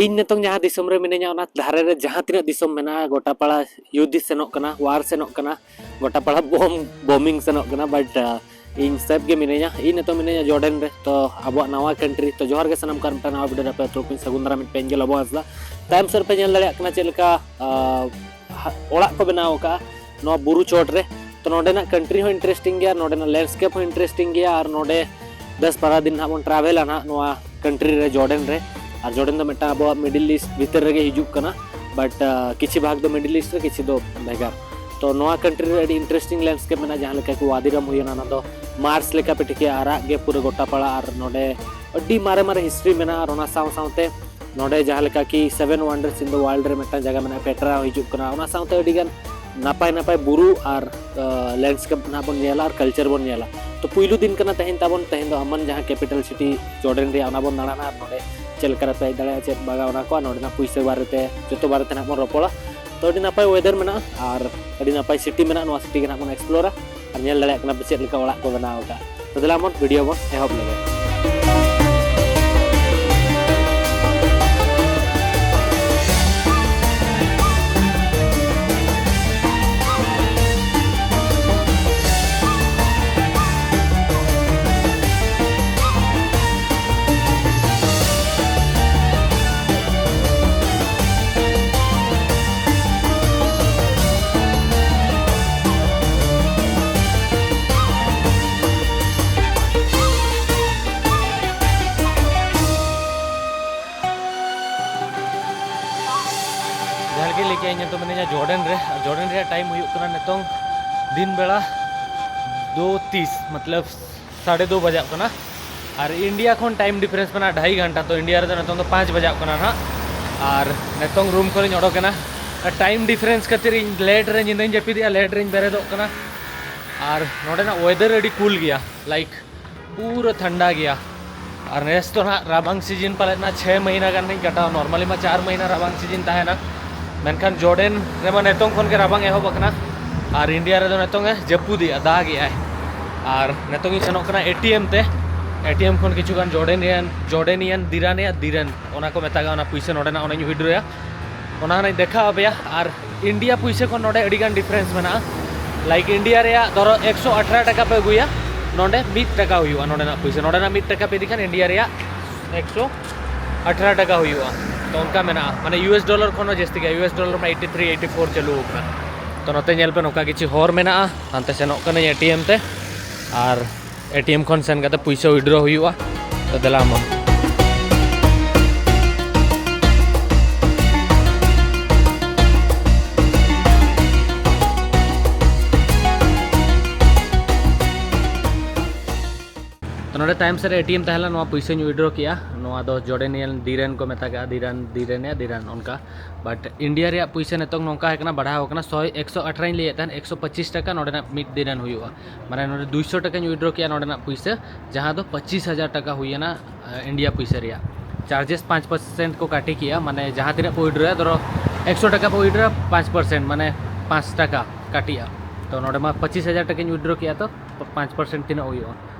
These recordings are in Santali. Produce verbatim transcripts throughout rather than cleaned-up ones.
ᱤᱧ ᱱᱤᱛᱚᱝ ᱡᱟᱦᱟᱸ ᱫᱤᱥᱚᱢ ᱨᱮ ᱢᱤᱱᱟᱹᱧᱟ, ᱚᱱᱟ ᱫᱷᱟᱨᱮ ᱨᱮ ᱡᱟᱦᱟᱸ ᱛᱤᱱᱟᱹᱜ ᱫᱤᱥᱚᱢ ᱢᱮᱱᱟᱜᱼᱟ, ᱜᱚᱴᱟ ᱯᱟᱲᱟ ᱭᱩᱫᱷᱤ ᱥᱮᱱᱚᱜ ᱠᱟᱱᱟ, ᱣᱟᱨ ᱥᱮᱱᱚᱜ ᱠᱟᱱᱟ, ᱜᱚᱴᱟ ᱯᱟᱲᱟ ᱵᱚᱢ ᱵᱚᱢᱤᱝ ᱥᱮᱱᱚᱜ ᱠᱟᱱᱟ᱾ ᱵᱟᱴ ᱤᱧ ᱥᱮᱯ ᱜᱮ ᱢᱤᱱᱟᱹᱧᱟ᱾ ᱤᱧ ᱱᱤᱛᱚᱜ ᱢᱤᱱᱟᱹᱧᱟ ᱡᱚᱨᱰᱮᱱ ᱨᱮ, ᱛᱚ ᱟᱵᱚᱣᱟᱜ ᱱᱟᱣᱟ ᱠᱟᱱᱴᱨᱤ᱾ ᱛᱚ ᱡᱚᱦᱟᱨ ᱜᱮ ᱥᱟᱱᱟᱢ ᱠᱚ, ᱟᱨ ᱢᱤᱫᱴᱟᱝ ᱱᱟᱣᱟ ᱵᱷᱤᱰᱤᱭᱳ ᱨᱮ ᱟᱯᱮ ᱟᱹᱛᱩ ᱠᱷᱚᱱ ᱥᱟᱹᱜᱩᱱ ᱫᱟᱨᱟᱢ ᱢᱤᱫ ᱯᱮ ᱮᱱᱡᱮᱞ ᱟᱵᱚ ᱦᱟᱸᱥᱫᱟ᱾ ᱛᱟᱭᱚᱢ ᱥᱮᱫ ᱯᱮ ᱧᱮᱞ ᱫᱟᱲᱮᱭᱟᱜ ᱠᱟᱱᱟ ᱪᱮᱫ ᱞᱮᱠᱟ, ᱟᱦ, ᱦᱟ-, ᱚᱲᱟᱜ ᱠᱚ ᱵᱮᱱᱟᱣ ᱟᱠᱟᱫᱼᱟ ᱱᱚᱣᱟ ᱵᱩᱨᱩ ᱪᱚᱴ ᱨᱮ᱾ ᱛᱚ ᱱᱚᱰᱮᱱᱟᱜ ᱠᱟᱱᱴᱨᱤ ᱦᱚᱸ ᱤᱱᱴᱟᱨᱮᱥᱴᱤᱝ ᱜᱮᱭᱟ, ᱱᱚᱰᱮᱱᱟᱜ ᱞᱮᱱᱰᱥᱠᱮᱯ ᱦᱚᱸ ᱤᱱᱴᱟᱨᱮᱥᱴᱤᱝ ᱜᱮᱭᱟ, ᱟᱨ ᱱᱚᱰᱮ ᱫᱚᱥ ᱵᱟᱨᱚ ᱫᱤᱱ ᱱᱟᱦᱟᱜ ᱵᱚᱱ ᱴᱨᱟᱵᱷᱮᱞᱟ ᱱᱟᱦᱟᱜ ᱱᱚᱣᱟ ᱠᱟᱱᱴᱨᱤ ᱨᱮ, ᱡᱚᱨᱰᱮᱱ ᱨᱮ᱾ ᱟᱨ ᱡᱚᱨᱰᱮᱱ ᱫᱚ ᱢᱤᱫᱴᱟᱝ ᱟᱵᱚᱣᱟᱜ ᱢᱤᱰᱤᱞ ᱤᱥᱴ ᱵᱷᱤᱛᱤᱨ ᱨᱮᱜᱮ ᱦᱤᱡᱩᱜ ᱠᱟᱱᱟ, ᱵᱟᱴ ᱠᱤᱪᱷᱩ ᱵᱷᱟᱜᱽ ᱫᱚ ᱢᱤᱰᱤᱞ ᱤᱥᱴ ᱨᱮ, ᱠᱤᱪᱷᱩ ᱫᱚ ᱵᱷᱮᱜᱟᱨ᱾ ᱛᱚ ᱱᱚᱣᱟ ᱠᱟᱱᱴᱨᱤ ᱨᱮ ᱟᱹᱰᱤ ᱤᱱᱴᱟᱨᱮᱥᱴᱤᱝ ᱞᱮᱱᱰᱥᱠᱮᱯ ᱢᱮᱱᱟᱜᱼᱟ, ᱡᱟᱦᱟᱸ ᱞᱮᱠᱟ ᱠᱤ ᱣᱟᱫᱤ ᱨᱟᱢ ᱦᱩᱭᱮᱱᱟ, ᱚᱱᱟ ᱫᱚ ᱢᱟᱨᱥ ᱞᱮᱠᱟ ᱯᱮ ᱴᱷᱤᱠᱟᱹᱭᱟ, ᱟᱨᱟᱜ ᱜᱮ ᱯᱩᱨᱟᱹ ᱜᱚᱴᱟ ᱯᱟᱲᱟ, ᱟᱨ ᱱᱚᱰᱮ ᱟᱹᱰᱤ ᱢᱟᱨᱮ ᱢᱟᱨᱮ ᱦᱤᱥᱴᱨᱤ ᱢᱮᱱᱟᱜᱼᱟ᱾ ᱟᱨ ᱚᱱᱟ ᱥᱟᱶ ᱥᱟᱶᱛᱮ ᱱᱚᱰᱮ ᱡᱟᱦᱟᱸ ᱞᱮᱠᱟ ᱠᱤ Seven Wonders in the World ᱨᱮ ᱢᱤᱫᱴᱟᱝ ᱡᱟᱭᱜᱟ ᱢᱮᱱᱟᱜᱼᱟ, ᱯᱮᱴᱨᱟ ᱦᱤᱡᱩᱜ ᱠᱟᱱᱟ, ᱚᱱᱟ ᱥᱟᱶᱛᱮ ᱟᱹᱰᱤ ᱜᱟᱱ ᱱᱟᱯᱟᱭ ᱱᱟᱯᱟᱭ ᱵᱩᱨᱩ ᱟᱨ ᱞᱮᱱᱰᱥᱠᱮᱯ ᱱᱟᱦᱟᱜ ᱵᱚᱱ ᱧᱮᱞᱟ ᱟᱨ ᱠᱟᱞᱪᱟᱨ ᱵᱚᱱ ᱧᱮᱞᱟ᱾ ᱛᱚ ᱯᱩᱭᱞᱩ ᱫᱤᱱ ᱠᱟᱱᱟ ᱛᱮᱦᱮᱧ ᱛᱟᱵᱚᱱ, ᱛᱮᱦᱮᱧ ᱫᱚ ᱟᱢᱟᱱ ᱡᱟᱦᱟᱸ ᱠᱮᱯᱤᱴᱟᱞ ᱥᱤᱴᱤ ᱡᱚᱨᱰᱮᱱ ᱨᱮᱭᱟᱜ, ᱚᱱᱟ ᱵᱚᱱ ᱫᱟᱬᱟᱱᱟ, ᱟᱨ ᱱᱚᱰᱮ ᱪᱮᱫ ᱞᱮᱠᱟ ᱨᱮᱯᱮ ᱦᱮᱡ ᱫᱟᱲᱮᱭᱟᱜᱼᱟ, ᱪᱮᱫ ᱵᱟᱝᱟ, ᱚᱱᱟ ᱠᱚ ᱟᱨ ᱱᱚᱰᱮᱱᱟᱜ ᱯᱩᱭᱥᱟᱹ ᱵᱟᱨᱮᱛᱮ, ᱡᱚᱛᱚ ᱵᱟᱨᱮᱛᱮ ᱱᱟᱦᱟᱜ ᱵᱚᱱ ᱨᱚᱯᱚᱲᱟ᱾ ᱛᱚ ᱟᱹᱰᱤ ᱱᱟᱯᱟᱭ ᱣᱮᱫᱟᱨ ᱢᱮᱱᱟᱜᱼᱟ ᱟᱨ ᱟᱹᱰᱤ ᱱᱟᱯᱟᱭ ᱥᱤᱴᱤ ᱢᱮᱱᱟᱜᱼᱟ, ᱱᱚᱣᱟ ᱥᱤᱴᱤ ᱜᱮ ᱱᱟᱦᱟᱜ ᱵᱚᱱ ᱮᱠᱥᱯᱞᱳᱨᱟ ᱟᱨ ᱧᱮᱞ ᱫᱟᱲᱮᱭᱟᱜ ᱠᱟᱱᱟ ᱯᱮ ᱪᱮᱫ ᱞᱮᱠᱟ ᱚᱲᱟᱜ ᱠᱚ ᱵᱮᱱᱟᱣ ᱟᱠᱟᱫᱼᱟ᱾ ᱛᱚ ᱫᱮᱞᱟ ᱵᱚᱱ ᱵᱷᱤᱰᱤᱭᱳ ᱵᱚᱱ ᱮᱦᱚᱵ ᱞᱮᱜᱮ᱾ ᱡᱟᱦᱟᱸ ᱞᱮᱠᱟᱧ ᱞᱟᱹᱭ ᱠᱮᱜᱼᱟ, ᱤᱧ ᱱᱤᱛᱚᱜ ᱢᱤᱱᱟᱹᱧᱟ ᱡᱚᱨᱰᱮᱱ ᱨᱮ, ᱟᱨ ᱡᱚᱨᱰᱮᱱ ᱨᱮᱭᱟᱜ ᱴᱟᱭᱤᱢ ᱦᱩᱭᱩᱜ ᱠᱟᱱᱟ ᱱᱤᱛᱚᱝ ᱫᱤᱱ ᱵᱮᱲᱟ ᱫᱩ ᱛᱤᱥ, ᱢᱚᱛᱞᱚᱵ ᱥᱟᱲᱮ ᱫᱩ ᱵᱟᱡᱟᱜ ᱠᱟᱱᱟ᱾ ᱟᱨ ᱤᱱᱰᱤᱭᱟ ᱠᱷᱚᱱ ᱴᱟᱭᱤᱢ ᱰᱤᱯᱷᱟᱨᱮᱱᱥ ᱢᱮᱱᱟᱜᱼᱟ ᱰᱷᱟᱭᱤ ᱜᱷᱚᱱᱴᱟ, ᱛᱚ ᱤᱱᱰᱤᱭᱟ ᱨᱮᱫᱚ ᱱᱤᱛᱚᱝ ᱫᱚ ᱯᱟᱸᱪ ᱵᱟᱡᱟᱜ ᱠᱟᱱᱟ ᱱᱟᱦᱟᱜ᱾ ᱟᱨ ᱱᱤᱛᱚᱝ ᱨᱩᱢ ᱠᱷᱚᱱᱤᱧ ᱚᱰᱚᱠᱮᱱᱟ᱾ ᱴᱟᱭᱤᱢ ᱰᱤᱯᱷᱟᱨᱮᱱᱥ ᱠᱷᱟᱹᱛᱤᱨ ᱤᱧ ᱞᱮᱴ ᱨᱮ ᱧᱤᱫᱟᱹᱧ ᱡᱟᱹᱯᱤᱫᱮᱜᱼᱟ, ᱞᱮᱴ ᱨᱤᱧ ᱵᱮᱨᱮᱫᱚᱜ ᱠᱟᱱᱟ᱾ ᱟᱨ ᱱᱚᱰᱮᱱᱟᱜ ᱣᱮᱫᱟᱨ ᱟᱹᱰᱤ ᱠᱩᱞ ᱜᱮᱭᱟ, ᱞᱟᱭᱤᱠ ᱯᱩᱨᱟᱹ ᱴᱷᱟᱱᱰᱟ ᱜᱮᱭᱟ᱾ ᱟᱨ ᱱᱮᱥ ᱫᱚ ᱱᱟᱦᱟᱜ ᱨᱟᱵᱟᱝ ᱥᱤᱡᱤᱱ ᱯᱟᱞᱮᱫ ᱱᱟᱦᱟᱜ ᱪᱷᱚᱭ ᱢᱟᱹᱦᱱᱟᱹ ᱜᱟᱱ ᱞᱤᱧ ᱠᱟᱴᱟᱣᱟ᱾ ᱱᱚᱨᱢᱟᱞᱤ ᱢᱟ ᱪᱟᱨ ᱢᱟᱹᱦᱱᱟᱹ ᱨᱟᱵᱟᱝ ᱥᱤᱡᱤᱱ ᱛᱟᱦᱮᱱᱟ, ᱢᱮᱱᱠᱷᱟᱱ ᱡᱚᱨᱰᱮᱱ ᱨᱮᱢᱟ ᱱᱤᱛᱚᱝ ᱠᱷᱚᱱ ᱜᱮ ᱨᱟᱵᱟᱝ ᱮᱦᱚᱵ ᱟᱠᱟᱱᱟ᱾ ᱟᱨ ᱤᱱᱰᱤᱭᱟ ᱨᱮᱫᱚ ᱱᱤᱛᱚᱝ ᱮ ᱡᱟᱹᱯᱩᱫᱮᱜᱼᱟ, ᱫᱟᱜᱮᱜᱼᱟᱭ᱾ ᱟᱨ ᱱᱤᱛᱚᱝ ᱤᱧ ᱥᱮᱱᱚᱜ ᱠᱟᱱᱟ ᱮ ᱴᱤ ᱮᱢ ᱛᱮ, ᱮ ᱴᱤ ᱮᱢ ᱠᱷᱚᱱ ᱠᱤᱪᱷᱩ ᱜᱟᱱ ᱡᱚᱨᱰᱮᱱᱤᱭᱟᱱ, ᱡᱚᱨᱰᱮᱱᱤᱭᱟᱱ ᱫᱤᱨᱟᱱ ᱨᱮᱭᱟᱜ ᱫᱤᱨᱮᱱ, ᱚᱱᱟ ᱠᱚ ᱢᱮᱛᱟᱜᱼᱟ, ᱚᱱᱟ ᱯᱩᱭᱥᱟᱹ ᱱᱚᱰᱮᱱᱟᱜ ᱚᱱᱟᱧ ᱩᱭᱤᱰᱨᱚᱭᱟ, ᱚᱱᱟ ᱦᱚᱸᱧ ᱫᱮᱠᱷᱟᱣ ᱟᱯᱮᱭᱟ᱾ ᱟᱨ ᱤᱱᱰᱤᱭᱟ ᱯᱩᱭᱥᱟᱹ ᱠᱷᱚᱱ ᱱᱚᱰᱮ ᱟᱹᱰᱤ ᱜᱟᱱ ᱰᱤᱯᱷᱟᱨᱮᱱᱥ ᱢᱮᱱᱟᱜᱼᱟ᱾ ᱞᱟᱭᱤᱠ ᱤᱱᱰᱤᱭᱟ ᱨᱮᱭᱟᱜ ᱫᱷᱚᱨᱚ ᱮᱠᱥᱚ ᱟᱴᱷᱨᱚ ᱴᱟᱠᱟ ᱯᱮ ᱟᱹᱜᱩᱭᱟ, ᱱᱚᱰᱮ ᱢᱤᱫ ᱴᱟᱠᱟ ᱦᱩᱭᱩᱜᱼᱟ᱾ ᱱᱚᱰᱮᱱᱟᱜ ᱯᱩᱭᱥᱟᱹ, ᱱᱚᱰᱮᱱᱟᱜ ᱢᱤᱫ ᱴᱟᱠᱟ ᱯᱮ ᱤᱫᱤ ᱠᱷᱟᱱ ᱤᱱᱰᱤᱭᱟ ᱨᱮᱭᱟᱜ ᱮᱠᱥᱚ ᱟᱴᱷᱨᱚ ᱴᱟᱠᱟ ᱦᱩᱭᱩᱜᱼᱟ᱾ ᱛᱚ ᱚᱱᱠᱟ ᱢᱮᱱᱟᱜᱼᱟ, ᱢᱟᱱᱮ ᱤᱭᱩ ᱮᱥ ᱰᱚᱞᱟᱨ ᱠᱷᱚᱱ ᱦᱚᱸ ᱡᱟᱹᱥᱛᱤ ᱜᱮᱭᱟ᱾ ᱤᱭᱩ ᱮᱥ ᱰᱚᱞᱟᱨ ᱢᱟ ᱮᱭᱤᱴᱤ ᱛᱷᱨᱤ, ᱮᱭᱤᱴᱤ ᱯᱷᱳᱨ ᱪᱟᱹᱞᱩ ᱟᱠᱟᱱᱟ᱾ ᱛᱚ ᱱᱚᱛᱮ ᱧᱮᱞ ᱯᱮ, ᱱᱚᱝᱠᱟ ᱠᱤᱪᱷᱩ ᱦᱚᱨ ᱢᱮᱱᱟᱜᱼᱟ, ᱦᱟᱱᱛᱮ ᱥᱮᱱᱚᱜ ᱠᱟᱹᱱᱟᱹᱧ ᱮ ᱴᱤ ᱮᱢ ᱛᱮ, ᱟᱨ ᱮ ᱴᱤ ᱮᱢ ᱠᱷᱚᱱ ᱥᱮᱱ ᱠᱟᱛᱮ ᱯᱩᱭᱥᱟᱹ ᱩᱭᱤᱰᱨᱚ ᱦᱩᱭᱩᱜᱼᱟ᱾ ᱛᱚ ᱫᱮᱞᱟ ᱢᱟ᱾ ᱛᱚ ᱱᱚᱰᱮ ᱛᱟᱭᱚᱢ ᱥᱮᱫ ᱨᱮ ᱮ ᱴᱤ ᱮᱢ ᱛᱟᱦᱮᱸ ᱞᱮᱱᱟ, ᱱᱚᱣᱟ ᱯᱩᱭᱥᱟᱹᱧ ᱩᱭᱤᱰᱨᱚ ᱠᱮᱜᱼᱟ᱾ ᱱᱚᱣᱟ ᱫᱚ ᱡᱚᱨᱰᱮᱱᱤᱭᱟᱱ ᱫᱤᱨᱮᱱ ᱠᱚ ᱢᱮᱛᱟᱜᱟᱜᱼᱟ, ᱫᱤᱨᱟᱱ, ᱫᱤᱨᱮᱱ ᱭᱟ ᱫᱤᱨᱟᱱ ᱚᱱᱠᱟ᱾ ᱵᱟᱴ ᱤᱱᱰᱤᱭᱟ ᱨᱮᱭᱟᱜ ᱯᱩᱭᱥᱟᱹ ᱱᱤᱛᱚᱝ ᱱᱚᱝᱠᱟ ᱦᱮᱡ ᱠᱟᱱᱟ, ᱵᱟᱲᱦᱟᱣ ᱠᱟᱱᱟ᱾ ᱥᱚᱭ, ᱮᱠᱥᱚ ᱟᱴᱷᱨᱚᱧ ᱞᱟᱹᱭᱮᱫ ᱛᱟᱦᱮᱸᱫ, ᱮᱠᱥᱚ ᱯᱚᱸᱪᱤᱥ ᱴᱟᱠᱟ ᱱᱚᱰᱮᱱᱟᱜ ᱢᱤᱫ ᱫᱤᱨᱮᱱ ᱦᱩᱭᱩᱜᱼᱟ᱾ ᱢᱟᱱᱮ ᱱᱚᱰᱮ ᱫᱩᱭᱥᱚ ᱴᱟᱠᱟᱧ ᱩᱭᱤᱰᱨᱚ ᱠᱮᱜᱼᱟ ᱱᱚᱰᱮᱱᱟᱜ ᱯᱩᱭᱥᱟᱹ, ᱡᱟᱦᱟᱸ ᱫᱚ ᱯᱚᱸᱪᱤᱥ ᱦᱟᱡᱟᱨ ᱴᱟᱠᱟ ᱦᱩᱭᱮᱱᱟ, ᱟᱸ, ᱤᱱᱰᱤᱭᱟ ᱯᱩᱭᱥᱟᱹ ᱨᱮᱭᱟᱜ᱾ ᱪᱟᱨᱡᱮᱥ ᱯᱟᱸᱪ ᱯᱟᱨᱥᱮᱱᱴ ᱠᱚ ᱠᱟᱴᱤ ᱠᱮᱜᱼᱟ, ᱢᱟᱱᱮ ᱡᱟᱦᱟᱸ ᱛᱤᱱᱟᱹᱜ ᱯᱮ ᱩᱭᱤᱰᱨᱚᱭᱟ, ᱫᱷᱚᱨᱚ ᱮᱠᱥᱚ ᱴᱟᱠᱟ ᱯᱮ ᱩᱭᱤᱰᱨᱚᱭᱟ, ᱯᱟᱸᱪ ᱯᱟᱨᱥᱮᱱᱴ, ᱢᱟᱱᱮ ᱯᱟᱸᱪ ᱴᱟᱠᱟ ᱠᱟᱴᱤᱜᱼᱟ᱾ ᱛᱚ ᱱᱚᱰᱮ ᱢᱟ ᱯᱚᱸᱪᱤᱥ ᱦᱟᱡᱟᱨ ᱴᱟᱠᱟᱧ ᱩᱭᱤᱰᱨᱚ ᱠᱮᱜᱼᱟ, ᱛᱚ ᱯᱟᱸᱪ ᱯᱟᱨᱥᱮᱱᱴ ᱛᱤᱱᱟᱹᱜ ᱦᱩᱭᱩᱜᱼᱟ?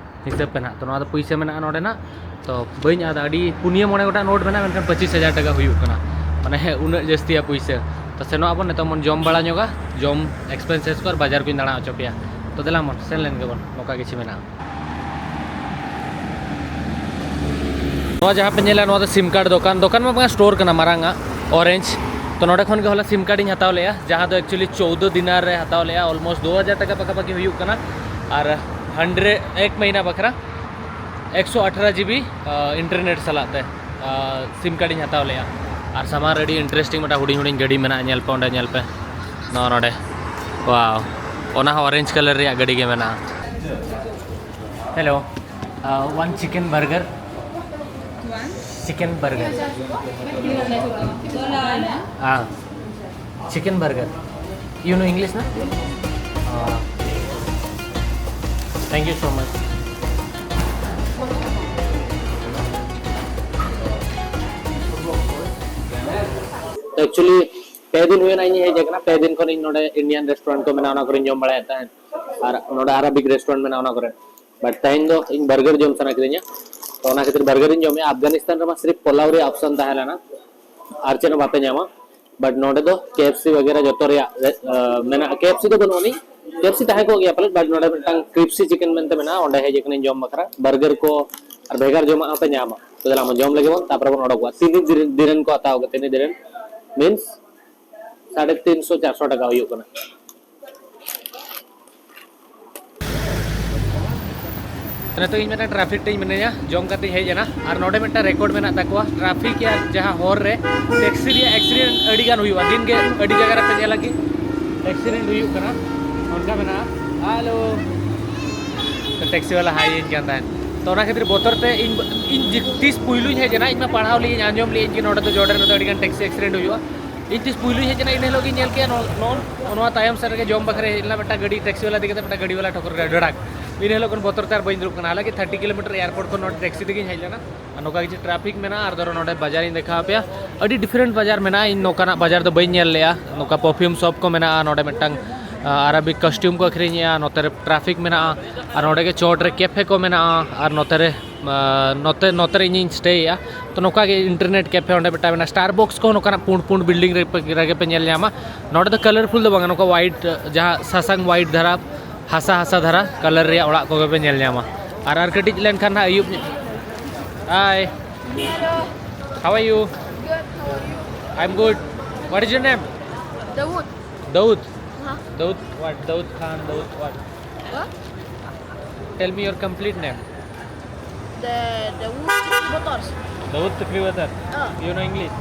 ᱦᱤᱥᱟᱹᱵ ᱯᱮ ᱱᱟᱦᱟᱜ᱾ ᱛᱚ ᱱᱚᱣᱟ ᱫᱚ ᱯᱩᱭᱥᱟᱹ ᱢᱮᱱᱟᱜᱼᱟ ᱱᱚᱰᱮᱱᱟᱜ, ᱛᱚ ᱵᱟᱹᱧ ᱟᱫᱟ, ᱟᱹᱰᱤ ᱯᱩᱱᱭᱟᱹ ᱢᱚᱬᱮ ᱜᱚᱴᱟᱝ ᱱᱳᱴ ᱢᱮᱱᱟᱜᱼᱟ, ᱢᱮᱱᱠᱷᱟᱱ ᱯᱚᱸᱪᱤᱥ ᱦᱟᱡᱟᱨ ᱴᱟᱠᱟ ᱦᱩᱭᱩᱜ ᱠᱟᱱᱟ, ᱢᱟᱱᱮ ᱩᱱᱟᱹᱜ ᱡᱟᱹᱥᱛᱤᱭᱟ ᱯᱩᱭᱥᱟᱹ᱾ ᱛᱚ ᱥᱮᱱᱚᱜ ᱟᱵᱚᱱ ᱱᱤᱛᱚᱜ ᱵᱚᱱ ᱡᱚᱢ ᱵᱟᱲᱟ ᱧᱚᱜᱟ, ᱡᱚᱢ ᱮᱠᱥᱯᱮᱱᱥᱮᱥ ᱠᱚ ᱟᱨ ᱵᱟᱡᱟᱨ ᱠᱚᱧ ᱫᱟᱬᱟ ᱦᱚᱪᱚ ᱯᱮᱭᱟ᱾ ᱛᱚ ᱫᱮᱞᱟ ᱵᱚᱱ ᱥᱮᱱ ᱞᱮᱱ ᱜᱮᱵᱚᱱ, ᱱᱚᱝᱠᱟ ᱠᱤᱪᱷᱩ ᱢᱮᱱᱟᱜᱼᱟ᱾ ᱱᱚᱣᱟ ᱡᱟᱦᱟᱸ ᱯᱮ ᱧᱮᱞᱟ, ᱱᱚᱣᱟ ᱫᱚ ᱥᱤᱢ ᱠᱟᱨᱰ ᱫᱚᱠᱟᱱ, ᱫᱚᱠᱟᱱ ᱢᱟ ᱵᱟᱝ, ᱥᱴᱳᱨ ᱠᱟᱱᱟ ᱢᱟᱨᱟᱝ ᱟᱜ, ᱚᱨᱮᱧᱡᱽ᱾ ᱛᱚ ᱱᱚᱰᱮ ᱠᱷᱚᱱ ᱜᱮ ᱦᱚᱞᱟ ᱥᱤᱢ ᱠᱟᱨᱰ ᱤᱧ ᱦᱟᱛᱟᱣ ᱞᱮᱜᱼᱟ, ᱡᱟᱦᱟᱸ ᱫᱚ ᱮᱠᱪᱩᱭᱮᱞᱤ ᱪᱳᱣᱫᱚ ᱫᱤᱱᱟᱨ ᱨᱮ ᱦᱟᱛᱟᱣ ᱞᱮᱜᱼᱟ, ᱚᱞᱢᱳᱥᱴ ᱫᱩ ᱦᱟᱡᱟᱨ ᱴᱟᱠᱟ ᱯᱟᱠᱟᱯᱟᱠᱤ ᱦᱩᱭᱩᱜ ᱠᱟᱱᱟ᱾ ᱟᱨ ᱦᱟᱱᱰᱨᱮᱰ, ᱮᱠ ᱢᱟᱹᱦᱤᱱᱟ ᱵᱟᱠᱷᱨᱟ ᱮᱠᱥᱚ ᱟᱴᱷᱟᱨᱚ ᱡᱤ ᱵᱤ, ᱟ, ᱤᱱᱴᱟᱨᱱᱮᱴ ᱥᱟᱞᱟᱜ ᱛᱮ, ᱟ, ᱥᱤᱢ ᱠᱟᱨᱰ ᱤᱧ ᱦᱟᱛᱟᱣ ᱞᱮᱜᱼᱟ᱾ ᱟᱨ ᱥᱟᱢᱟᱝ ᱨᱮ ᱟᱹᱰᱤ ᱤᱱᱴᱟᱨᱮᱥᱴᱤᱝ ᱢᱤᱫᱴᱟᱝ ᱦᱩᱰᱤᱧ ᱦᱩᱰᱤᱧ ᱜᱟᱹᱰᱤ ᱢᱮᱱᱟᱜᱼᱟ, ᱧᱮᱞ ᱯᱮ ᱚᱸᱰᱮ, ᱧᱮᱞ ᱯᱮ, ᱱᱚᱣᱟ ᱱᱚᱰᱮ, ᱣᱟᱣ, ᱚᱱᱟ ᱦᱚᱸ ᱚᱨᱮᱧᱡᱽ ᱠᱟᱞᱟᱨ ᱨᱮᱭᱟᱜ ᱜᱟᱹᱰᱤ ᱜᱮ ᱢᱮᱱᱟᱜᱼᱟ᱾ ᱦᱮᱞᱳ, ᱟ, one chicken burger. One? Chicken burger. Ah, chicken burger. You know English, na? Ah. Thank you so much. Actually, ᱯᱮ ᱫᱤᱱ ᱦᱩᱭᱱᱟ ᱤᱧ ᱦᱮᱡ ᱟᱠᱟᱱᱟ᱾ ᱯᱮ ᱫᱤᱱ ᱠᱷᱚᱱ ᱤᱧ ᱱᱚᱰᱮ Indian restaurant ᱠᱚ ᱢᱮᱱᱟᱜᱼᱟ, ᱚᱱᱟ ᱠᱚᱨᱮᱧ ᱡᱚᱢ ᱵᱟᱲᱟᱭᱮᱫ ᱛᱟᱦᱮᱸᱫ, ᱟᱨ ᱱᱚᱰᱮ Arabic restaurant ᱢᱮᱱᱟᱜᱼᱟ, ᱚᱱᱟ ᱠᱚᱨᱮ᱾ But ᱛᱮᱦᱮᱧ ᱫᱚ ᱤᱧ ᱵᱟᱨᱜᱟᱨ ᱡᱚᱢ ᱥᱟᱱᱟ ᱠᱤᱫᱤᱧᱟ, ᱛᱚ ᱚᱱᱟ ᱠᱷᱟᱹᱛᱤᱨ ᱵᱟᱨᱜᱟᱨ ᱤᱧ ᱡᱚᱢᱮᱜᱼᱟ᱾ ᱟᱯᱷᱜᱟᱱᱤᱥᱛᱟᱱ ᱨᱮᱢᱟ ᱥᱤᱨᱤᱯ ᱯᱳᱞᱟᱣ ᱨᱮᱭᱟᱜ ᱚᱯᱥᱚᱱ ᱛᱟᱦᱮᱸ ᱞᱮᱱᱟ, ᱟᱨ ᱪᱮᱫ ᱦᱚᱸ ᱵᱟᱯᱮ ᱧᱟᱢᱟ᱾ ᱵᱟᱴ ᱱᱚᱰᱮ ᱫᱚ ᱠᱮ ᱮᱯᱷ ᱥᱤ ᱵᱟᱜᱮᱨᱟ ᱡᱚᱛᱚ ᱨᱮᱭᱟᱜ ᱨᱮ-, ᱟᱸ, ᱢᱮᱱᱟᱜᱼᱟ᱾ ᱠᱮ ᱮᱯᱷ ᱥᱤ ᱫᱚ ᱵᱟᱹᱱᱩᱜ ᱟᱹᱱᱤᱡ, ᱠᱮ ᱮᱯᱷ ᱥᱤ ᱛᱟᱦᱮᱸ ᱠᱚᱜ ᱜᱮᱭᱟ ᱯᱟᱞᱮᱫ, ᱵᱟᱴ ᱱᱚᱰᱮ ᱢᱤᱫᱴᱟᱝ ᱠᱨᱤᱯᱥᱤ ᱪᱤᱠᱮᱱ ᱢᱮᱱᱛᱮ ᱢᱮᱱᱟᱜᱼᱟ, ᱚᱸᱰᱮ ᱦᱮᱡ ᱟᱠᱟᱱᱟᱧ ᱡᱚᱢ ᱵᱟᱠᱷᱨᱟ᱾ ᱵᱟᱨᱜᱟᱨ ᱠᱚ ᱟᱨ ᱵᱷᱮᱜᱟᱨ ᱡᱚᱢᱟᱜ ᱦᱚᱸᱯᱮ ᱧᱟᱢᱟ᱾ ᱛᱚ ᱫᱮᱞᱟ ᱟᱢ ᱡᱚᱢ ᱞᱮᱜᱮ ᱵᱚᱱ, ᱛᱟᱨᱯᱚᱨᱮ ᱵᱚᱱ ᱚᱰᱚᱠᱚᱜᱼᱟ᱾ ᱛᱤᱱᱤ ᱫᱤᱨᱮᱱ ᱠᱚ ᱦᱟᱛᱟᱣ ᱠᱟᱫᱟ, ᱛᱤᱱᱤ ᱫᱤᱨᱮᱱ ᱢᱤᱱᱥ ᱥᱟᱲᱮ ᱛᱤᱱᱥᱚ ᱪᱟᱨᱥᱚ ᱴᱟᱠᱟ ᱦᱩᱭᱩᱜ ᱠᱟᱱᱟ᱾ ᱱᱤᱛᱚᱜ ᱤᱧ ᱢᱤᱫᱴᱟᱝ ᱴᱨᱟᱯᱷᱤᱠ ᱴᱷᱮᱡ ᱢᱤᱱᱟᱹᱧᱟ, ᱡᱚᱢ ᱠᱟᱛᱮᱧ ᱦᱮᱡ ᱮᱱᱟ᱾ ᱟᱨ ᱱᱚᱰᱮ ᱢᱤᱫᱴᱟᱝ ᱨᱮᱠᱚᱨᱰ ᱢᱮᱱᱟᱜ ᱛᱟᱠᱚᱣᱟ, ᱴᱨᱟᱯᱷᱤᱠ ᱭᱟ ᱡᱟᱦᱟᱸ ᱦᱚᱨ ᱨᱮ ᱴᱮᱠᱥᱤ ᱨᱮᱭᱟᱜ ᱮᱠᱥᱤᱰᱮᱱᱴ ᱟᱹᱰᱤ ᱜᱟᱱ ᱦᱩᱭᱩᱜᱼᱟ᱾ ᱫᱤᱱ ᱜᱮ ᱟᱹᱰᱤ ᱡᱟᱭᱜᱟ ᱨᱮᱯᱮ ᱧᱮᱞᱟ ᱠᱤ ᱮᱠᱥᱤᱰᱮᱱᱴ ᱦᱩᱭᱩᱜ ᱠᱟᱱᱟ, ᱚᱱᱠᱟ ᱢᱮᱱᱟᱜᱼᱟ᱾ ᱦᱮᱞᱳ, ᱴᱮᱠᱥᱤ ᱵᱟᱞᱟ ᱦᱟᱭ ᱤᱧ ᱠᱟᱱ ᱛᱟᱦᱮᱸᱫ᱾ ᱛᱚ ᱚᱱᱟ ᱠᱷᱟᱹᱛᱤᱨ ᱵᱚᱛᱚᱨ ᱛᱮ ᱤᱧ, ᱤᱧ ᱡᱤ-, ᱛᱤᱥ ᱯᱩᱭᱞᱩᱧ ᱦᱮᱡ ᱮᱱᱟ, ᱤᱧ ᱢᱟ ᱯᱟᱲᱦᱟᱣ ᱞᱮᱜᱼᱟᱹᱧ, ᱟᱸᱡᱚᱢ ᱞᱮᱜᱼᱟᱹᱧ ᱡᱮ ᱱᱚᱰᱮ ᱫᱚ ᱡᱚᱨᱰᱟᱱ ᱨᱮᱫᱚ ᱟᱹᱰᱤ ᱜᱟᱱ ᱴᱮᱠᱥᱤ ᱮᱠᱥᱤᱰᱮᱱᱴ ᱦᱩᱭᱩᱜᱼᱟ᱾ ᱤᱧ ᱛᱤᱥ ᱯᱩᱭᱞᱩᱧ ᱦᱮᱡ ᱮᱱᱟ, ᱤᱱᱟᱹ ᱦᱤᱞᱳᱜ ᱜᱤᱧ ᱧᱮᱞ ᱠᱮᱜᱼᱟ ᱱᱚ-, ᱱᱚ-, ᱱᱚᱣᱟ ᱛᱟᱭᱚᱢ ᱥᱮᱫ ᱨᱮᱜᱮ ᱡᱚᱢ ᱵᱟᱠᱷᱨᱟ ᱦᱮᱡ ᱞᱮᱱᱟ, ᱢᱤᱫᱴᱟᱝ ᱜᱟᱹᱰᱤ ᱴᱮᱠᱥᱤ ᱵᱟᱞᱟ ᱤᱫᱤ ᱠᱟᱛᱮ ᱢᱤᱫᱴᱟᱝ ᱜᱟᱹᱰᱤ ᱵᱟᱞᱟ ᱴᱷᱚᱠᱚᱨ ᱠᱮᱫᱟ ᱰᱷᱟᱲᱟᱠ᱾ ᱤᱱᱟᱹ ᱦᱤᱞᱳᱜ ᱠᱷᱚᱱ ᱵᱚᱛᱚᱨ ᱛᱮ ᱟᱨ ᱵᱟᱹᱧ ᱫᱩᱲᱩᱵ ᱠᱟᱱᱟ᱾ ᱦᱟᱞᱟᱝᱠᱤ ᱛᱷᱟᱨᱴᱤ ᱠᱤᱞᱳᱢᱤᱴᱟᱨ ᱮᱭᱟᱨᱯᱳᱨᱴ ᱠᱷᱚᱱ ᱱᱚᱰᱮ ᱴᱮᱠᱥᱤ ᱛᱮᱜᱤᱧ ᱦᱮᱡ ᱞᱮᱱᱟ᱾ ᱟᱨ ᱱᱚᱝᱠᱟ ᱠᱤᱪᱷᱩ ᱴᱨᱟᱯᱷᱤᱠ ᱢᱮᱱᱟᱜᱼᱟ᱾ ᱟᱨ ᱫᱷᱚᱨᱚ ᱱᱚᱰᱮ ᱵᱟᱡᱟᱨᱤᱧ ᱫᱮᱠᱷᱟᱣ ᱟᱯᱮᱭᱟ, ᱟᱹᱰᱤ ᱰᱤᱯᱷᱟᱨᱮᱱᱴ ᱵᱟᱡᱟᱨ ᱢᱮᱱᱟᱜᱼᱟ᱾ ᱤᱧ ᱱᱚᱝᱠᱟᱱᱟᱜ ᱵᱟᱡᱟᱨ ᱫᱚ ᱵᱟᱹᱧ ᱧᱮᱞ ᱞᱮᱜᱼᱟ᱾ ᱱᱚᱝᱠᱟ ᱯᱟᱨᱯᱷᱤᱭᱩᱢ ᱥᱚᱯ ᱠᱚ ᱢᱮᱱᱟᱜᱼᱟ, ᱱᱚᱰᱮ ᱢᱤᱫᱴᱟᱝ, ᱟᱨᱟᱵᱤᱠ ᱠᱚᱥᱴᱤᱭᱩᱢ ᱠᱚ ᱟᱹᱠᱷᱨᱤᱧᱮᱜᱼᱟ, ᱱᱚᱛᱮ ᱨᱮ ᱴᱨᱟᱯᱷᱤᱠ ᱢᱮᱱᱟᱜᱼᱟ, ᱟᱨ ᱱᱚᱰᱮ ᱜᱮ ᱪᱚᱴ ᱨᱮ ᱠᱮᱯᱷᱮ ᱠᱚ ᱢᱮᱱᱟᱜᱼᱟ, ᱟᱨ ᱱᱚᱛᱮ ᱨᱮ ᱟᱸ, ᱱᱚᱛᱮ, ᱱᱚᱛᱮ ᱨᱮ ᱤᱧᱤᱧ ᱥᱴᱮᱭᱮᱜᱼᱟ᱾ ᱛᱚ ᱱᱚᱝᱠᱟ ᱜᱮ ᱤᱱᱴᱟᱨᱱᱮᱴ ᱠᱮᱯᱷᱮ ᱚᱸᱰᱮ ᱢᱤᱫᱴᱟᱝ ᱢᱮᱱᱟᱜᱼᱟ᱾ ᱥᱴᱟᱨᱵᱚᱠᱥ ᱠᱚᱦᱚᱸ ᱱᱚᱝᱠᱟᱱᱟᱜ ᱯᱩᱸᱰ ᱯᱩᱸᱰ ᱵᱤᱞᱰᱤᱝ ᱨᱮ, ᱨᱮᱜᱮ ᱯᱮ ᱧᱮᱞ ᱧᱟᱢᱟ᱾ ᱱᱚᱰᱮ ᱫᱚ ᱠᱟᱞᱟᱨᱯᱷᱩᱞ ᱫᱚ ᱵᱟᱝᱟ, ᱱᱚᱝᱠᱟ ᱣᱟᱭᱤᱴ, ᱡᱟᱦᱟᱸ ᱥᱟᱥᱟᱝ ᱣᱟᱭᱤᱴ ᱫᱷᱟᱨᱟ, ᱦᱟᱥᱟ ᱦᱟᱥᱟ ᱫᱷᱟᱨᱟ ᱠᱟᱞᱟᱨ ᱨᱮᱭᱟᱜ ᱚᱲᱟᱜ ᱠᱚᱜᱮ ᱯᱮ ᱧᱮᱞ ᱧᱟᱢᱟ᱾ ᱟᱨ, ᱟᱨ ᱠᱟᱹᱴᱤᱡ ᱞᱮᱱᱠᱷᱟᱱ ᱦᱟᱸᱜ ᱟᱹᱭᱩᱵ ᱧᱚᱜ. Hi. Hello. How are you? Good. How are you? I'm good. What is your name? Dawood. Dawood. Huh? Dawood what? Dawood Khan, Dawood what? What? Tell me your complete name. The, the Dawood Tukri Botors. Dawood Tukri Botor. Ah. You know English?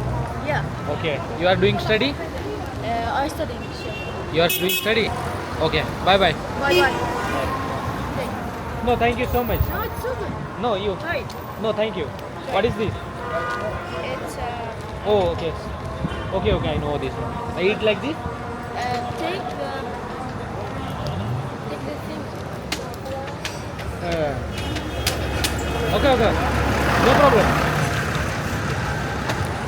Yeah. Okay. You are doing study? Uh, I study English. Yeah. You are doing study? Okay. Bye bye. Bye bye. Bye. No, thank you so much. No, it's okay. No, you. Hi. No, thank you. What is this? It's uh, Oh, okay. Okay, okay, I know this one. I eat like this? Uh, take the take the thing. Uh, okay, okay. No problem.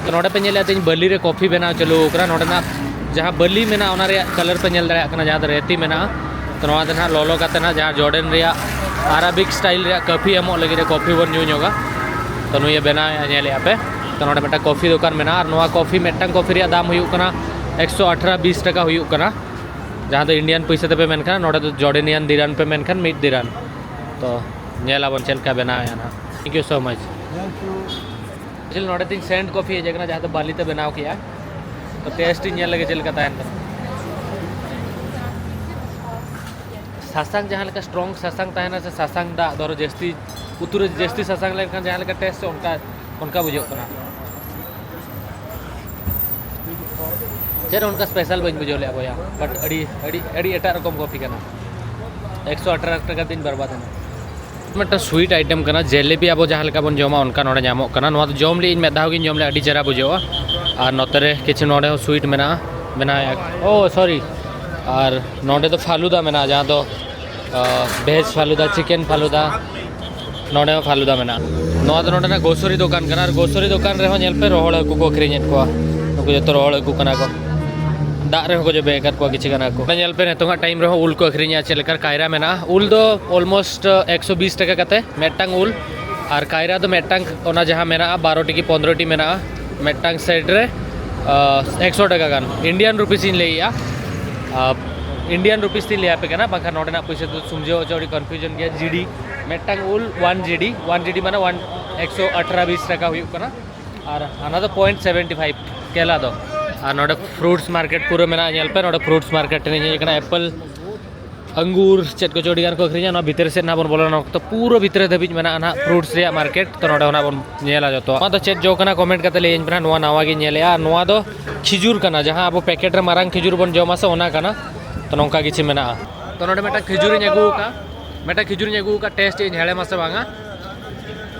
ᱛᱚ ᱱᱚᱰᱮ ᱯᱮ ᱧᱮᱞᱮᱫ ᱛᱤᱧ ᱵᱟᱹᱞᱤ ᱨᱮ ᱠᱚᱯᱷᱤ ᱵᱮᱱᱟᱣ ᱪᱟᱹᱞᱩ ᱟᱠᱟᱱᱟ᱾ ᱱᱚᱰᱮᱱᱟᱜ ᱡᱟᱦᱟᱸ ᱵᱟᱹᱞᱤ ᱢᱮᱱᱟᱜᱼᱟ, ᱚᱱᱟ ᱨᱮᱭᱟᱜ ᱠᱟᱞᱟᱨ ᱯᱮ ᱧᱮᱞ ᱫᱟᱲᱮᱭᱟᱜ ᱠᱟᱱᱟ, ᱡᱟᱦᱟᱸ ᱫᱚ ᱨᱮᱛᱤ ᱢᱮᱱᱟᱜᱼᱟ᱾ ᱛᱚ ᱱᱚᱣᱟ ᱫᱚ ᱱᱟᱦᱟᱜ ᱞᱚᱞᱚ ᱠᱟᱛᱮ ᱱᱟᱦᱟᱜ ᱡᱟᱦᱟᱸ ᱡᱚᱨᱰᱮᱱ ᱨᱮᱭᱟᱜ ᱟᱨᱟᱵᱤᱠ ᱥᱴᱟᱭᱤᱞ ᱨᱮᱭᱟᱜ ᱠᱟᱯᱷᱤ ᱮᱢᱚᱜ ᱞᱟᱹᱜᱤᱫ ᱨᱮ ᱠᱚᱯᱷᱤ ᱵᱚᱱ ᱧᱩ ᱧᱚᱜᱟ᱾ ᱛᱚ ᱱᱩᱭᱮ ᱵᱮᱱᱟᱣᱮᱫᱼᱟ, ᱧᱮᱞᱮᱫᱼᱟ ᱯᱮ᱾ ᱛᱚ ᱱᱚᱰᱮ ᱢᱤᱫᱴᱟᱝ ᱠᱚᱯᱷᱤ ᱫᱚᱠᱟᱱ ᱢᱮᱱᱟᱜᱼᱟ, ᱟᱨ ᱱᱚᱣᱟ ᱠᱚᱯᱷᱤ, ᱢᱤᱫᱴᱟᱝ ᱠᱚᱯᱷᱤ ᱨᱮᱭᱟᱜ ᱫᱟᱢ ᱦᱩᱭᱩᱜ ᱠᱟᱱᱟ ᱮᱠᱥᱚ ᱟᱴᱷᱟᱨᱚ ᱵᱤᱥ ᱴᱟᱠᱟ ᱦᱩᱭᱩᱜ ᱠᱟᱱᱟ, ᱡᱟᱦᱟᱸ ᱫᱚ ᱤᱱᱰᱤᱭᱟᱱ ᱯᱚᱭᱥᱟ ᱛᱮᱯᱮ ᱢᱮᱱᱠᱷᱟᱱ, ᱱᱚᱰᱮ ᱫᱚ ᱡᱚᱨᱰᱮᱱᱤᱭᱟᱱ ᱫᱤᱨᱟᱱ ᱯᱮ ᱢᱮᱱᱠᱷᱟᱱ ᱢᱤᱫ ᱫᱤᱨᱟᱱ᱾ ᱛᱚ ᱧᱮᱞ ᱟᱵᱚᱱ ᱪᱮᱫ ᱞᱮᱠᱟ ᱵᱮᱱᱟᱣᱮᱫᱼᱟ ᱱᱟᱦᱟᱜ᱾ Thank you so much. ᱮᱠᱪᱩᱭᱮᱞᱤ ᱱᱚᱰᱮ ᱛᱤᱧ ᱥᱮᱱᱰ ᱠᱚᱯᱷᱤ ᱦᱮᱡ ᱟᱠᱟᱱᱟ, ᱡᱟᱦᱟᱸ ᱫᱚ ᱵᱟᱞᱤ ᱛᱮ ᱵᱮᱱᱟᱣ ᱠᱮᱜᱼᱟ᱾ ᱛᱚ ᱴᱮᱥᱴ ᱤᱧ ᱧᱮᱞ ᱞᱮᱜᱮ ᱪᱮᱫ ᱞᱮᱠᱟ ᱛᱟᱦᱮᱱ ᱠᱟᱱᱟ᱾ ᱥᱟᱥᱟᱝ ᱡᱟᱦᱟᱸ ᱞᱮᱠᱟ ᱥᱴᱨᱚᱝ ᱥᱟᱥᱟᱝ ᱛᱟᱦᱮᱱᱟ, ᱥᱮ ᱥᱟᱥᱟᱝ ᱫᱟᱜ ᱫᱷᱚᱨᱚ ᱡᱟᱹᱥᱛᱤ, ᱩᱛᱩ ᱨᱮ ᱡᱟᱹᱥᱛᱤ ᱥᱟᱥᱟᱝ ᱞᱮᱱᱠᱷᱟᱱ ᱡᱟᱦᱟᱸ ᱞᱮᱠᱟ ᱴᱮᱥᱴ, ᱚᱱᱠᱟ, ᱚᱱᱠᱟ ᱵᱩᱡᱷᱟᱹᱜ ᱠᱟᱱᱟ᱾ ᱪᱮᱫ ᱚᱱᱠᱟ ᱥᱯᱮᱥᱟᱞ ᱵᱟᱹᱧ ᱵᱩᱡᱷᱟᱹᱣ ᱞᱮᱫᱼᱟ ᱵᱚᱭᱦᱟ, ᱵᱟᱴ ᱟᱹᱰᱤ, ᱟᱹᱰᱤ, ᱟᱹᱰᱤ ᱮᱴᱟᱜ ᱨᱚᱠᱚᱢ ᱠᱚᱯᱷᱤ ᱠᱟᱱᱟ᱾ ᱮᱠᱥᱚ ᱟᱴᱷᱟᱨᱚ ᱴᱟᱠᱟ ᱫᱤᱱ ᱵᱟᱨᱵᱟᱫ ᱮᱱᱟ᱾ ᱢᱤᱫᱴᱟᱝ ᱥᱩᱭᱤᱴ ᱟᱭᱴᱮᱢ ᱠᱟᱱᱟ, ᱡᱮᱞᱮᱵᱤ ᱟᱵᱚ ᱡᱟᱦᱟᱸ ᱞᱮᱠᱟ ᱵᱚᱱ ᱡᱚᱢᱟ ᱚᱱᱠᱟ ᱱᱚᱰᱮ ᱧᱟᱢᱚᱜ ᱠᱟᱱᱟ᱾ ᱱᱚᱣᱟ ᱫᱚ ᱡᱚᱢ ᱞᱮᱫ ᱤᱧ, ᱢᱤᱫ ᱫᱷᱟᱣ ᱜᱤᱧ ᱡᱚᱢ ᱞᱮᱫᱼᱟ, ᱟᱹᱰᱤ ᱪᱮᱦᱨᱟ ᱵᱩᱡᱷᱟᱹᱜᱼᱟ᱾ ᱟᱨ ᱱᱚᱛᱮ ᱨᱮ ᱠᱤᱪᱷᱩ ᱱᱚᱰᱮ ᱦᱚᱸ ᱥᱩᱭᱤᱴ ᱢᱮᱱᱟᱜᱼᱟ, ᱵᱮᱱᱟᱣᱮᱫᱼᱟ, ᱳ ᱥᱚᱨᱤ, ᱟᱨ ᱱᱚᱰᱮ ᱫᱚ ᱯᱷᱟᱞᱩᱫᱟ ᱢᱮᱱᱟᱜᱼᱟ, ᱡᱟᱦᱟᱸ ᱫᱚ ᱵᱷᱮᱡᱽ ᱯᱷᱟᱞᱩᱫᱟ, ᱪᱤᱠᱮᱱ ᱯᱷᱟᱞᱩᱫᱟ, ᱱᱚᱰᱮ ᱦᱚᱸ ᱯᱷᱟᱞᱩᱫᱟ ᱢᱮᱱᱟᱜᱼᱟ᱾ ᱱᱚᱣᱟ ᱫᱚ ᱱᱚᱰᱮᱱᱟᱜ ᱜᱳᱥᱚᱨᱤ ᱫᱚᱠᱟᱱ ᱠᱟᱱᱟ, ᱟᱨ ᱜᱳᱥᱚᱨᱤ ᱫᱚᱠᱟᱱ ᱨᱮᱦᱚᱸ ᱧᱮᱞ ᱯᱮ, ᱨᱚᱦᱚᱲ ᱦᱟᱹᱠᱩ ᱠᱚ ᱟᱹᱠᱷᱨᱤᱧᱮᱫ ᱠᱚᱣᱟ᱾ ᱱᱩᱠᱩ ᱡᱚᱛᱚ ᱨᱚᱦᱚᱲ ᱦᱟᱹᱠᱩ ᱠᱟᱱᱟ ᱠᱚ, ᱫᱟᱜ ᱨᱮᱦᱚᱸ ᱠᱚ ᱡᱚᱵᱮ ᱟᱠᱟᱫ ᱠᱚᱣᱟ ᱠᱤᱪᱷᱩ ᱜᱟᱱ ᱦᱟᱹᱠᱩ᱾ ᱱᱚᱰᱮ ᱧᱮᱞ ᱯᱮ, ᱱᱤᱛᱚᱝᱟᱜ ᱴᱟᱭᱤᱢ ᱨᱮᱦᱚᱸ ᱩᱞ ᱠᱚ ᱟᱹᱠᱷᱨᱤᱧᱟ, ᱪᱮᱫ ᱞᱮᱠᱟ ᱠᱟᱭᱨᱟ ᱢᱮᱱᱟᱜᱼᱟ᱾ ᱩᱞ ᱫᱚ ᱚᱞᱢᱳᱥᱴ ᱮᱠᱥᱚ ᱵᱤᱥ ᱴᱟᱠᱟ ᱠᱟᱛᱮ ᱢᱤᱫᱴᱟᱝ ᱩᱞ, ᱟᱨ ᱠᱟᱭᱨᱟ ᱫᱚ ᱢᱤᱫᱴᱟᱝ, ᱚᱱᱟ ᱡᱟᱦᱟᱸ ᱢᱮᱱᱟᱜᱼᱟ ᱵᱟᱨᱚ ᱴᱤ ᱠᱤ ᱯᱚᱱᱨᱚ ᱴᱤ ᱢᱮᱱᱟᱜᱼᱟ ᱢᱤᱫᱴᱟᱝ ᱥᱮᱴ ᱨᱮ, ᱮᱠᱥᱚ ᱴᱟᱠᱟ ᱜᱟᱱ᱾ ᱤᱱᱰᱤᱭᱟᱱ ᱨᱩᱯᱤᱥ ᱤᱧ ᱞᱟᱹᱭᱮᱜᱼᱟ, ᱤᱱᱰᱤᱭᱟᱱ ᱨᱩᱯᱤᱥ ᱛᱤᱧ ᱞᱟᱹᱭ ᱟᱯᱮ ᱠᱟᱱᱟ, ᱵᱟᱝᱠᱷᱟᱱ ᱱᱚᱰᱮᱱᱟᱜ ᱯᱩᱭᱥᱟᱹ ᱫᱚ ᱥᱩᱢᱡᱷᱟᱹᱣ ᱦᱚᱪᱚ ᱟᱹᱰᱤ ᱠᱚᱱᱯᱷᱤᱭᱩᱡᱚᱱ ᱜᱮᱭᱟ᱾ ᱡᱤᱰᱤ, ᱢᱤᱫᱴᱟᱝ ᱩᱞ ᱚᱣᱟᱱ ᱡᱤᱰᱤ, ᱚᱣᱟᱱ ᱡᱤᱰᱤ ᱢᱟᱱᱮ ᱚᱣᱟᱱ, ᱮᱠᱥᱚ ᱟᱴᱷᱟᱨᱚ ᱵᱤᱥ ᱴᱟᱠᱟ ᱦᱩᱭᱩᱜ ᱠᱟᱱᱟ, ᱟᱨ ᱦᱟᱱᱟ ᱫᱚ ᱯᱚᱭᱮᱱᱴ ᱥᱮᱵᱷᱮᱱᱴᱤ ᱯᱷᱟᱭᱤᱵᱷ ᱠᱮᱞᱟ ᱫᱚ᱾ ᱟᱨ ᱱᱚᱰᱮ ᱯᱷᱨᱩᱴᱥ ᱢᱟᱨᱠᱮᱴ ᱯᱩᱨᱟᱹ ᱢᱮᱱᱟᱜᱼᱟ, ᱧᱮᱞ ᱯᱮ, ᱱᱚᱰᱮ ᱯᱷᱨᱩᱴᱥ ᱢᱟᱨᱠᱮᱴ ᱴᱷᱮᱱ ᱤᱧ ᱦᱮᱡ ᱟᱠᱟᱱᱟ᱾ ᱮᱯᱮᱞ, ᱟᱝᱜᱩᱨ, ᱪᱮᱫ ᱠᱚᱪᱚ ᱟᱹᱰᱤ ᱜᱟᱱ ᱠᱚ ᱟᱹᱠᱷᱨᱤᱧᱟ᱾ ᱱᱚᱣᱟ ᱵᱷᱤᱛᱨᱤ ᱥᱮᱫ ᱱᱟᱦᱟᱜ ᱵᱚᱱ ᱵᱚᱞᱚᱱᱟ, ᱚᱠᱛᱚ ᱯᱩᱨᱟᱹ ᱵᱷᱤᱛᱨᱤ ᱫᱷᱟᱹᱵᱤᱡ ᱢᱮᱱᱟᱜᱼᱟ ᱱᱟᱦᱟᱜ ᱯᱷᱨᱩᱴᱥ ᱨᱮᱭᱟᱜ ᱢᱟᱨᱠᱮᱴ᱾ ᱛᱚ ᱱᱚᱰᱮ ᱦᱚᱸ ᱱᱟᱦᱟᱜ ᱵᱚᱱ ᱧᱮᱞᱟ ᱡᱚᱛᱚ᱾ ᱱᱚᱣᱟ ᱫᱚ ᱪᱮᱫ ᱡᱚ ᱠᱟᱱᱟ, ᱠᱚᱢᱮᱱᱴ ᱠᱟᱛᱮ ᱞᱟᱹᱭᱟᱹᱧ ᱯᱮ ᱱᱟᱦᱟᱜ᱾ ᱱᱚᱣᱟ ᱱᱟᱣᱟ ᱜᱤᱧ ᱧᱮᱞᱮᱜᱼᱟ, ᱟᱨ ᱱᱚᱣᱟ ᱫᱚ ᱠᱷᱤᱡᱩᱨ ᱠᱟᱱᱟ, ᱡᱟᱦᱟᱸ ᱟᱵᱚ ᱯᱮᱠᱮᱴ ᱨᱮ ᱢᱟᱨᱟᱝ ᱠᱷᱤᱡᱩᱨ ᱵᱚᱱ ᱡᱚᱢᱟ ᱥᱮ, ᱚᱱᱟ ᱠᱟᱱᱟ᱾ ᱛᱚ ᱱᱚᱝᱠᱟ ᱠᱤᱪᱷᱩ ᱢᱮᱱᱟᱜᱼᱟ᱾ ᱛᱚ ᱱᱚᱰᱮ ᱢᱤᱫᱴᱟᱝ ᱠᱷᱤᱡᱩᱨᱤᱧ ᱟᱹᱜᱩ ᱟᱠᱟᱫᱼᱟ, ᱢᱤᱫᱴᱟᱝ ᱠᱷᱤᱡᱩᱨᱤᱧ ᱟᱹᱜᱩ ᱟᱠᱟᱫᱼᱟ, ᱴᱮᱥᱴ ᱤᱧ ᱦᱮᱲᱮᱢᱟ ᱥᱮ ᱵᱟᱝᱟ᱾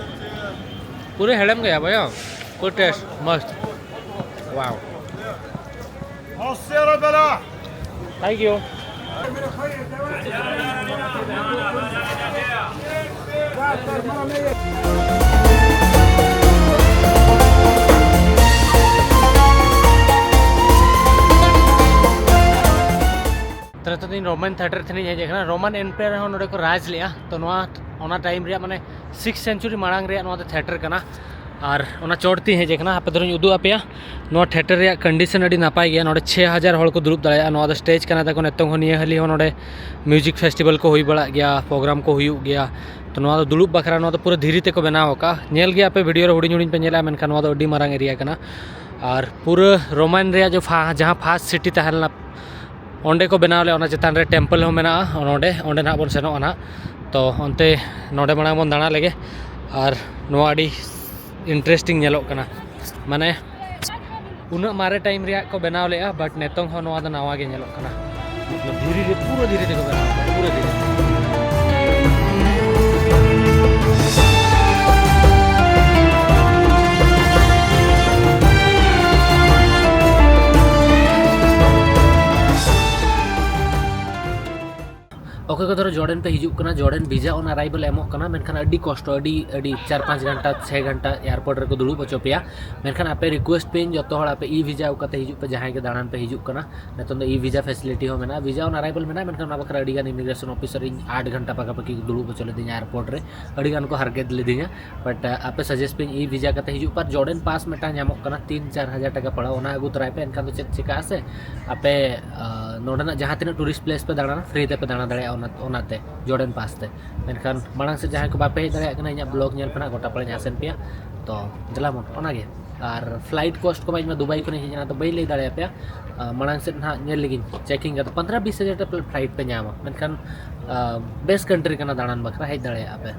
ᱯᱩᱨᱟᱹ ᱦᱮᱲᱮᱢ ᱜᱮᱭᱟ ᱵᱚᱭᱦᱟ, ᱯᱩᱨᱟᱹ ᱴᱮᱥᱴ ᱢᱚᱥᱛ᱾ ᱣᱟᱣ᱾ Thank you. ᱛᱟᱦᱞᱮ ᱱᱤᱛᱚᱜ ᱤᱧ ᱨᱳᱢᱟᱱ ᱛᱷᱤᱭᱮᱴᱟᱨ ᱴᱷᱮᱱᱤᱧ ᱦᱮᱡ ᱟᱠᱟᱱᱟ᱾ ᱨᱳᱢᱟᱱ ᱮᱢᱯᱟᱭᱟᱨ ᱦᱚᱸ ᱱᱚᱰᱮ ᱠᱚ ᱨᱟᱡᱽ ᱞᱮᱜᱼᱟ᱾ ᱛᱚ ᱱᱚᱣᱟ, ᱚᱱᱟ ᱴᱟᱭᱤᱢ ᱨᱮᱭᱟᱜ, ᱢᱟᱱᱮ, ᱥᱤᱠᱥ ᱥᱮᱱᱪᱩᱨᱤ ᱢᱟᱲᱟᱝ ᱨᱮᱭᱟᱜ ᱱᱚᱣᱟ ᱫᱚ ᱛᱷᱤᱭᱮᱴᱟᱨ ᱠᱟᱱᱟ᱾ ᱟᱨ ᱚᱱᱟ ᱪᱚᱴ ᱛᱤᱧ ᱦᱮᱡ ᱟᱠᱟᱱᱟ, ᱟᱯᱮ ᱫᱷᱚᱨᱚᱧ ᱩᱫᱩᱜ ᱟᱯᱮᱭᱟ᱾ ᱱᱚᱣᱟ ᱛᱷᱤᱭᱮᱴᱟᱨ ᱨᱮᱭᱟᱜ ᱠᱚᱱᱰᱤᱥᱚᱱ ᱟᱹᱰᱤ ᱱᱟᱯᱟᱭ ᱜᱮᱭᱟ᱾ ᱱᱚᱰᱮ ᱪᱷᱮ ᱦᱟᱡᱟᱨ ᱦᱚᱲ ᱠᱚ ᱫᱩᱲᱩᱵ ᱫᱟᱲᱮᱭᱟᱜᱼᱟ᱾ ᱱᱚᱣᱟ ᱫᱚ ᱥᱴᱮᱡᱽ ᱠᱟᱱᱟ ᱛᱟᱠᱚ᱾ ᱱᱤᱛᱚᱝ ᱦᱚᱸ ᱱᱤᱭᱟᱹ ᱦᱟᱹᱞᱤ ᱦᱚᱸ ᱱᱚᱰᱮ ᱢᱤᱣᱡᱤᱠ ᱯᱷᱮᱥᱴᱤᱵᱷᱟᱞ ᱠᱚ ᱦᱩᱭ ᱵᱟᱲᱟᱜ ᱜᱮᱭᱟ, ᱯᱨᱳᱜᱨᱟᱢ ᱠᱚ ᱦᱩᱭᱩᱜ ᱜᱮᱭᱟ᱾ ᱛᱚ ᱱᱚᱣᱟ ᱫᱚ ᱫᱩᱲᱩᱵ ᱵᱟᱠᱷᱨᱟ, ᱱᱚᱣᱟ ᱫᱚ ᱯᱩᱨᱟᱹ ᱫᱷᱤᱨᱤ ᱛᱮᱠᱚ ᱵᱮᱱᱟᱣ ᱟᱠᱟᱫᱼᱟ᱾ ᱧᱮᱞ ᱜᱮᱭᱟ ᱯᱮ, ᱵᱷᱤᱰᱤᱭᱳ ᱨᱮ ᱦᱩᱰᱤᱧ ᱦᱩᱰᱤᱧ ᱯᱮ ᱧᱮᱞᱟ, ᱢᱮᱱᱠᱷᱟᱱ ᱱᱚᱣᱟ ᱫᱚ ᱟᱹᱰᱤ ᱢᱟᱨᱟᱝ ᱮᱨᱤᱭᱟ ᱠᱟᱱᱟ᱾ ᱟᱨ ᱯᱩᱨᱟᱹ ᱨᱳᱢᱟᱱ ᱨᱮᱭᱟᱜ ᱡᱚ ᱯᱷᱟ-, ᱡᱟᱦᱟᱸ ᱯᱷᱟᱥᱴ ᱥᱤᱴᱤ ᱛᱟᱦᱮᱸ ᱞᱮᱱᱟ, ᱚᱸᱰᱮ ᱠᱚ ᱵᱮᱱᱟᱣ ᱞᱮᱫ, ᱚᱱᱟ ᱪᱮᱛᱟᱱ ᱨᱮ ᱴᱮᱢᱯᱮᱞ ᱦᱚᱸ ᱢᱮᱱᱟᱜᱼᱟ᱾ ᱱᱚᱰᱮ, ᱚᱸᱰᱮ ᱱᱟᱦᱟᱜ ᱵᱚᱱ ᱥᱮᱱᱚᱜᱼᱟ ᱱᱟᱦᱟᱜ᱾ ᱛᱚ ᱚᱱᱛᱮ, ᱱᱚᱰᱮ ᱢᱟᱲᱟᱝ ᱵᱚᱱ ᱫᱟᱬᱟ ᱞᱮᱜᱮ᱾ ᱟᱨ ᱱᱚᱣᱟ ᱟᱹᱰᱤ ᱤᱱᱴᱟᱨᱮᱥᱴᱤᱝ ᱧᱮᱞᱚᱜ ᱠᱟᱱᱟ, ᱢᱟᱱᱮ, ᱩᱱᱟᱹᱜ ᱢᱟᱨᱮ ᱴᱟᱭᱤᱢ ᱨᱮᱭᱟᱜ ᱠᱚ ᱵᱮᱱᱟᱣ ᱞᱮᱜᱼᱟ, ᱵᱟᱴ ᱱᱤᱛᱚᱝ ᱦᱚᱸ ᱱᱚᱣᱟ ᱫᱚ ᱱᱟᱣᱟ ᱜᱮ ᱧᱮᱞᱚᱜ ᱠᱟᱱᱟ᱾ ᱢᱚᱛᱞᱚᱵ ᱫᱷᱤᱨᱤ ᱨᱮ, ᱯᱩᱨᱟᱹ ᱫᱷᱤᱨᱤ ᱛᱮᱠᱚ ᱵᱮᱱᱟᱣ ᱠᱟᱫᱟ, ᱯᱩᱨᱟᱹ ᱫᱷᱤᱨᱤ᱾ ᱚᱠᱚᱭ ᱠᱚ ᱫᱷᱚᱨᱚ ᱡᱚᱨᱰᱮᱱ ᱯᱮ ᱦᱤᱡᱩᱜ ᱠᱟᱱᱟ, ᱡᱚᱨᱰᱮᱱ ᱵᱷᱤᱡᱟ ᱚᱱ ᱟᱨᱟᱭᱵᱮᱞ ᱮᱢᱚᱜ ᱠᱟᱱᱟ, ᱢᱮᱱᱠᱷᱟᱱ ᱟᱹᱰᱤ ᱠᱚᱥᱴᱚ, ᱟᱹᱰᱤ, ᱟᱹᱰᱤ ᱪᱟᱨ ᱯᱟᱸᱪ ᱜᱷᱚᱱᱴᱟ, ᱪᱷᱮ ᱜᱷᱚᱱᱴᱟ ᱮᱭᱟᱨᱯᱳᱨᱴ ᱨᱮᱠᱚ ᱫᱩᱲᱩᱵ ᱦᱚᱪᱚ ᱯᱮᱭᱟ᱾ ᱢᱮᱱᱠᱷᱟᱱ ᱟᱯᱮ ᱨᱤᱠᱩᱭᱮᱥᱴ ᱯᱮ, ᱤᱧ ᱡᱚᱛᱚ ᱦᱚᱲ ᱟᱯᱮ ᱤ ᱵᱷᱤᱡᱟ ᱠᱟᱛᱮ ᱦᱤᱡᱩᱜ ᱯᱮ, ᱡᱟᱦᱟᱸᱭ ᱜᱮ ᱫᱟᱬᱟᱱ ᱯᱮ ᱦᱤᱡᱩᱜ ᱠᱟᱱᱟ᱾ ᱱᱤᱛᱚᱝ ᱫᱚ ᱤ ᱵᱷᱤᱡᱟ ᱯᱷᱮᱥᱤᱞᱤᱴᱤ ᱦᱚᱸ ᱢᱮᱱᱟᱜᱼᱟ, ᱵᱷᱤᱡᱟ ᱚᱱ ᱟᱨᱟᱭᱵᱮᱞ ᱢᱮᱱᱟᱜᱼᱟ, ᱢᱮᱱᱠᱷᱟᱱ ᱚᱱᱟ ᱵᱟᱠᱷᱨᱟ ᱟᱹᱰᱤ ᱜᱟᱱ ᱤᱢᱤᱜᱨᱮᱥᱚᱱ ᱚᱯᱷᱤᱥᱟᱨ ᱤᱧ ᱟᱴ ᱜᱷᱚᱱᱴᱟ ᱯᱟᱠᱟᱯᱟᱠᱤ ᱠᱚ ᱫᱩᱲᱩᱵ ᱦᱚᱪᱚ ᱞᱤᱫᱤᱧᱟ ᱮᱭᱟᱨᱯᱳᱨᱴ ᱨᱮ, ᱟᱹᱰᱤ ᱜᱟᱱ ᱠᱚ ᱦᱟᱨᱠᱮᱛ ᱞᱤᱫᱤᱧᱟ᱾ ᱵᱟᱴ ᱟᱯᱮ ᱥᱟᱡᱮᱥᱴ ᱯᱮ, ᱤ ᱵᱷᱤᱡᱟ ᱠᱟᱛᱮ ᱦᱤᱡᱩᱜ ᱯᱮ, ᱟᱨ ᱡᱚᱨᱰᱮᱱ ᱯᱟᱥ ᱢᱤᱫᱴᱟᱝ ᱧᱟᱢᱚᱜ ᱠᱟᱱᱟ, ᱛᱤᱱ ᱪᱟᱨ ᱦᱟᱡᱟᱨ ᱴᱟᱠᱟ ᱯᱟᱲᱟᱜᱼᱟ, ᱚᱱᱟ ᱟᱹᱜᱩ ᱛᱚᱨᱟᱭ ᱯᱮ᱾ ᱮᱱᱠᱷᱟᱱ ᱫᱚ ᱪᱮᱫ ᱪᱤᱠᱟᱹᱜᱼᱟ ᱥᱮ, ᱟᱯᱮ ᱱᱚᱰᱮᱱᱟᱜ ᱡᱟᱦᱟᱸ ᱛᱤᱱᱟᱹᱜ ᱴᱩᱨᱤᱥᱴ ᱯᱞᱮᱥ ᱯᱮ ᱫᱟᱬᱟᱱᱟ, ᱯᱷᱨᱤ ᱛᱮᱯᱮ ᱫᱟᱬᱟ ᱫᱟᱲᱮᱭᱟᱜᱼᱟ ᱚᱱᱟ, ᱚᱱᱟᱛᱮ, ᱡᱚᱨᱰᱮᱱ ᱯᱟᱥ ᱛᱮ᱾ ᱢᱮᱱᱠᱷᱟᱱ ᱢᱟᱲᱟᱝ ᱥᱮᱫ ᱡᱟᱦᱟᱸᱭ ᱠᱚ ᱵᱟᱯᱮ ᱦᱮᱡ ᱫᱟᱲᱮᱭᱟᱜ ᱠᱟᱱᱟ, ᱤᱧᱟᱹᱜ ᱵᱞᱚᱜ ᱧᱮᱞ ᱯᱮ ᱱᱟᱜ, ᱜᱚᱴᱟ ᱯᱟᱲᱟᱧ ᱟᱥᱮᱱ ᱯᱮᱭᱟ᱾ ᱛᱚ ᱫᱮᱞᱟ ᱢᱚᱱ, ᱚᱱᱟᱜᱮ᱾ ᱟᱨ ᱯᱷᱞᱟᱭᱤᱴ ᱠᱚᱥᱴ ᱠᱚᱢᱟ ᱤᱧ ᱢᱟ ᱫᱩᱵᱟᱭ ᱠᱷᱚᱱᱤᱧ ᱦᱮᱡ ᱮᱱᱟ, ᱛᱚ ᱵᱟᱹᱧ ᱞᱟᱹᱭ ᱫᱟᱲᱮᱭᱟᱯᱮᱭᱟ᱾ ᱟᱨ ᱢᱟᱲᱟᱝ ᱥᱮᱫ ᱱᱟᱦᱟᱜ ᱧᱮᱞ ᱞᱟᱹᱜᱤᱧ, ᱪᱮᱠᱤᱝ ᱠᱟᱛᱮ ᱯᱚᱱᱫᱽᱨᱚ ᱵᱤᱥ ᱦᱟᱡᱟᱨ ᱴᱟᱠᱟ ᱯᱷᱞᱟᱭᱤᱴ ᱯᱮ ᱧᱟᱢᱟ, ᱢᱮᱱᱠᱷᱟᱱ ᱵᱮᱥ ᱠᱟᱱᱴᱨᱤ ᱠᱟᱱᱟ ᱫᱟᱬᱟᱱ ᱵᱟᱠᱷᱨᱟ, ᱦᱮᱡ ᱫᱟᱲᱮᱭᱟᱜᱼᱟ ᱯᱮ᱾